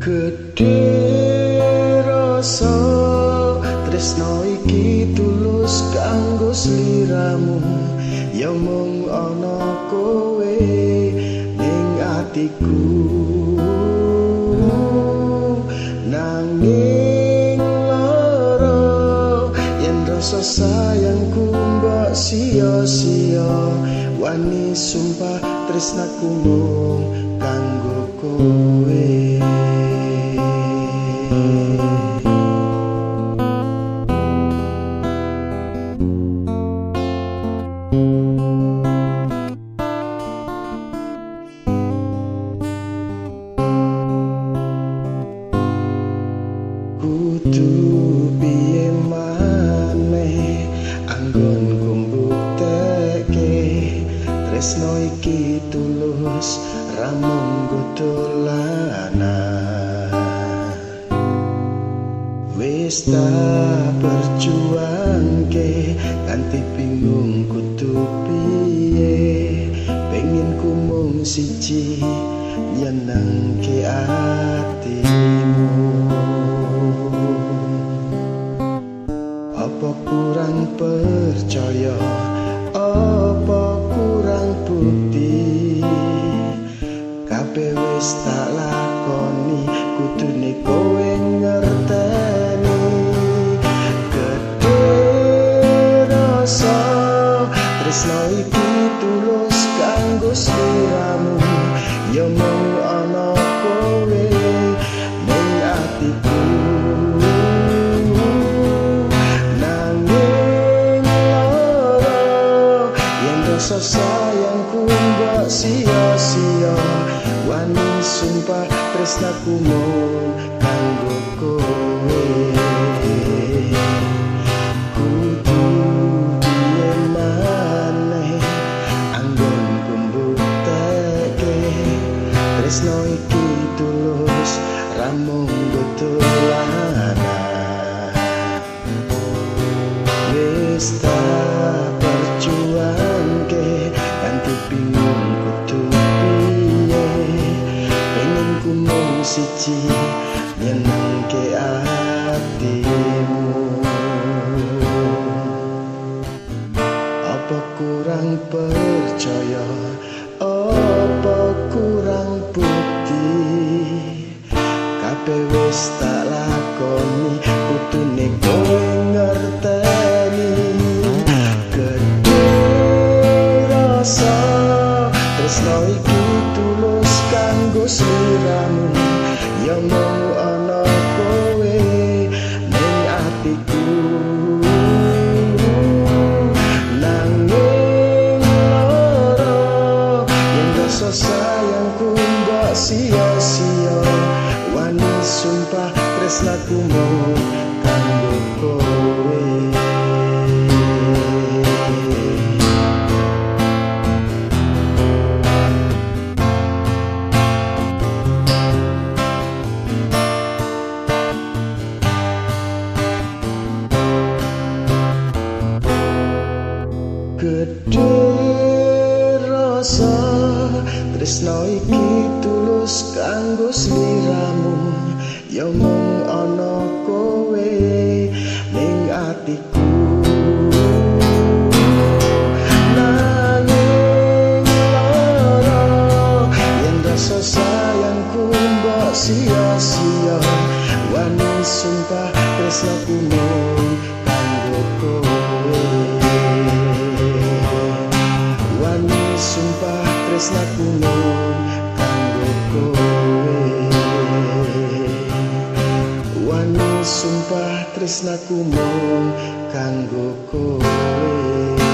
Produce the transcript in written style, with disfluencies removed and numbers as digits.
Gedhe rasa tresno iki tulus kanggo sliramu, ya mung ana kowe ning atiku. Nanging lara yen rasa sayangku mbok sia-sia, wani sumpah tresnaku mung kanggo kowe. Kudu piye maneh anggonku mbuktekke tresno iki tulus ra mung dolanan. Wis tak perjuangke kanthi bingung kudu piye, pengen ku mung siji nyenengke atimu. Apa kurang percaya, apa kurang bukti, kabeh wis tak lakoni kudune kowe ngerteni. Gedhe rasa tresno iki tulus kanggo sliramu, ya mung ana kowe ning atiku. Rasa sayangku mbok sia-sia, wani sumpah tresnaku mung kanggo kowe. Kudu piye maneh anggonku mbuktekke tresno iki tulus ra mung dolanan. Wis tak perjuangke kanthi bingung kudu piye, pengen ku mung siji nyenengke atimu. Apa kurang percaya, apa kurang bukti, kabeh wis tak lakoni kudune kowe ngerteni. Gedhe rasa tresno iki tulus kanggo sliramu, ya mung ana kowe ning atiku. Nanging lara yen rasa sayangku mbok sia-sia, wani sumpah tresnaku mung kanggo kowe. Gedhe rasa tresno iki tulus kanggo sliramu, ya mung ana kowe ning atiku. Nanging lara yen rasa sayangku mbok sia-sia, wani sumpah tresnaku mung kanggo kowe. Wani sumpah tresnaku mung kanggo kowe. Wani sumpah tresnaku mung kanggo kowe.